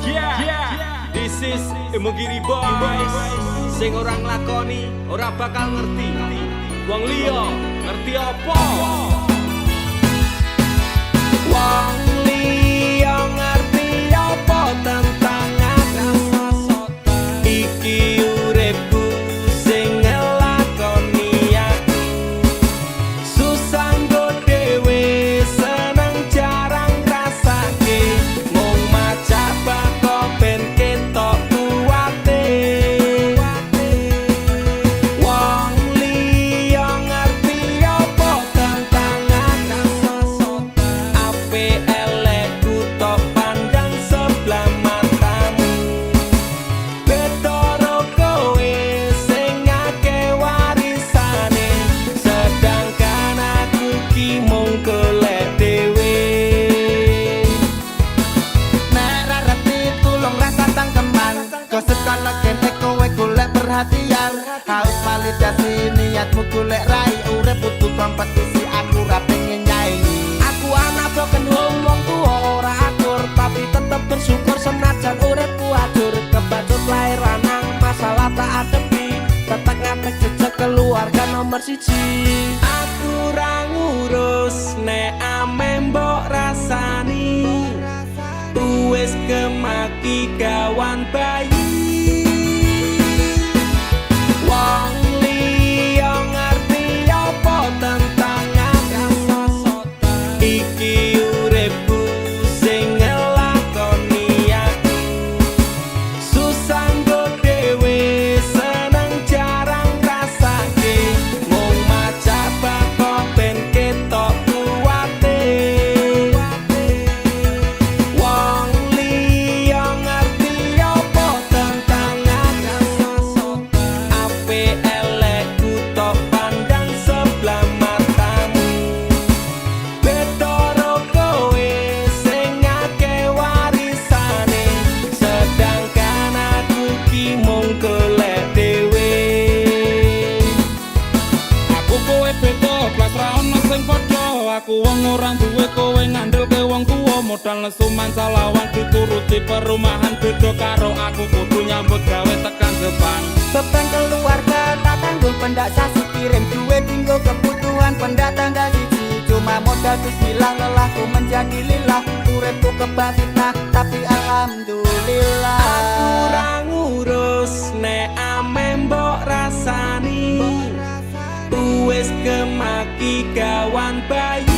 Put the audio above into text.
Yeah, this is Imogiri Boys. Sing ora nglakoni ora bakal ngerti. Wong liya ngerti apa? Wong liya ngerti apa tentang aku? Iki uripku sing ngelakoni aku. Susah nggo dhewe, seneng jarang rasake. Mung macak bako ben ketok kuwate. Wong liya ngerti apa tentang aku? Apik elekku tok pandang sebelah matamu. Beda ro kowe sing akeh warisane, sedangkan aku ki mung golek dhewe. Nek ra ngerti tulung rasah cangkeman. Gosip kono kene, kowe golek perhatian. Haus validasi, niatmu golek rai. Urip kudu kompetisi, aku ra pengen nyaingi. Aku anak broken home, wong tua ora akur, tapi tetep bersyukur senajan uripku ajur. Kebacut lahir lanang, masalah tak adepi, tetep ngadeg jejeg, keluarga nomor siji. Aku ra ngurus nek ameh mbok rasani. Wis kemaki gawan bayi. Wong liya ngerti apa tentang aku? Iki uripku sing ngelakoni aku. Susah nggo dhewe, seneng jarang rasake. Mung macak bako ben ketok kuwate. Wong liya ngerti apa tentang aku? Apik elekku tok pandang sebelah matamu. Beda ro kowe sing akeh warisane, sedangkan aku ki mung golek dhewe. Aku kowe beda, blas ra ono sing padha. Aku wong ora duwe, kowe ngandelke wong tuwa. Modal nesu mancal lawang dituruti perumahan. Beda karo aku, kudu nyambut gawe tekan Jepang. Beban keluarga tak tanggung pendak sasi. Kirim duit tinggo kebutuhan pendak tanggal 1. Cuma modal bismillah, lelahku menjadi lillah. Uripku kebak fitnah, tapi alhamdulillah. Aku ra ngurus nek ameh mbok rasani. Wis kemaki gawan bayi.